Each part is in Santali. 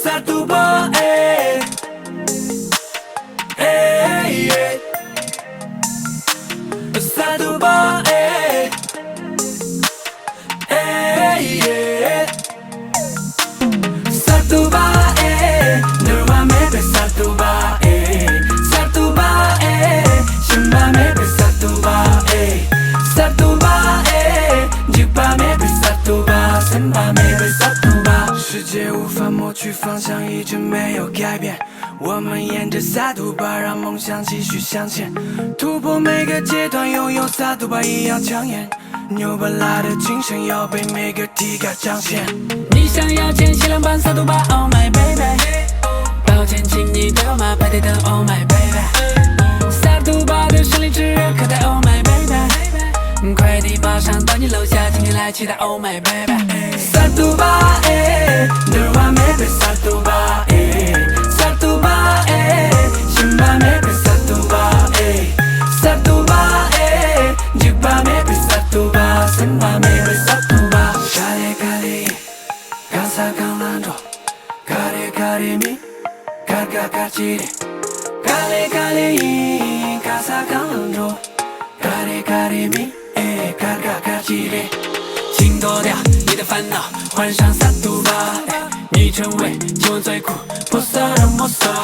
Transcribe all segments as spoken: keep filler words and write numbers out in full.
Satuba, eh. Eh, yeah. Satuba, eh. Eh, yeah. Satuba, eh. Nerwa mebe satuba, eh. Satuba, eh. Shimba mebe satuba, eh. Satuba, eh. Jikba mebe satuba, semba mebe satuba. 世界无法抹去方向，一直没有改变。我们沿着 Satuba，让梦想继续向前，突破每个阶段，拥有 Satuba 一样抢眼。牛巴拉的精神要被每个 Tiga 彰显。你想要千禧两班 Satuba，Oh my baby，抱歉，请你对我马拍对等，Oh my baby，Satuba 的胜利之约可待，Oh my baby，快递马上到你楼下，请你来期待，Oh my baby。 Satuba, eh, nerwa mebe satuba, eh. Satuba, eh, shimba mebe satuba, eh. Satuba, eh, jikba mebe satuba, semba mebe satuba. Kale kale, kasa kalando, kare kare mi, karga kachire. Kale kale, kasa kalando, kare kare mi, eh, karga kachire. 请脱掉你的烦恼，换上 Satuba，哎，你成为今晚最酷。Posa mosa，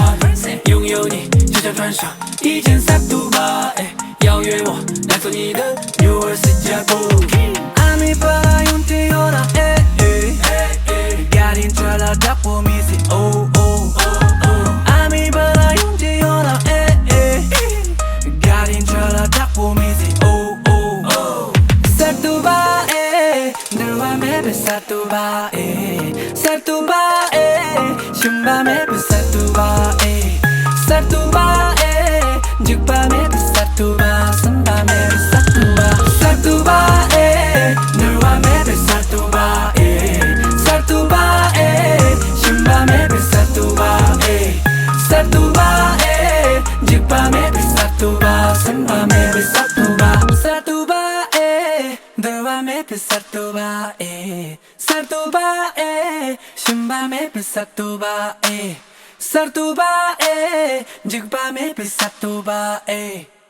拥有你就像穿上一件 Satuba，哎，邀约我来做你的 New World Sejabo。Ami para yung tiora, eh, eh, eh, eh. Garin chala dakpo misi, oh, oh, oh, oh. Ami para yung tiora, eh, eh, eh. Garin chala dakpo misi, oh, oh, oh. Satuba, eh, nerwa mebe satuba, eh. Satuba, eh, shimba mebe satuba, eh. Satuba, eh, jikba mebe satuba, semba mebe satuba. Satuba, eh, nerwa mebe satuba, eh. Satuba, eh, shimba mebe satuba, eh. Satuba, eh, jikba mebe satuba, semba mebe satuba. Satuba, eh, nerwa mebe satuba, eh. Satuba, eh, Jimba me pisatuba e, sartuba e, jigba me pisatuba e.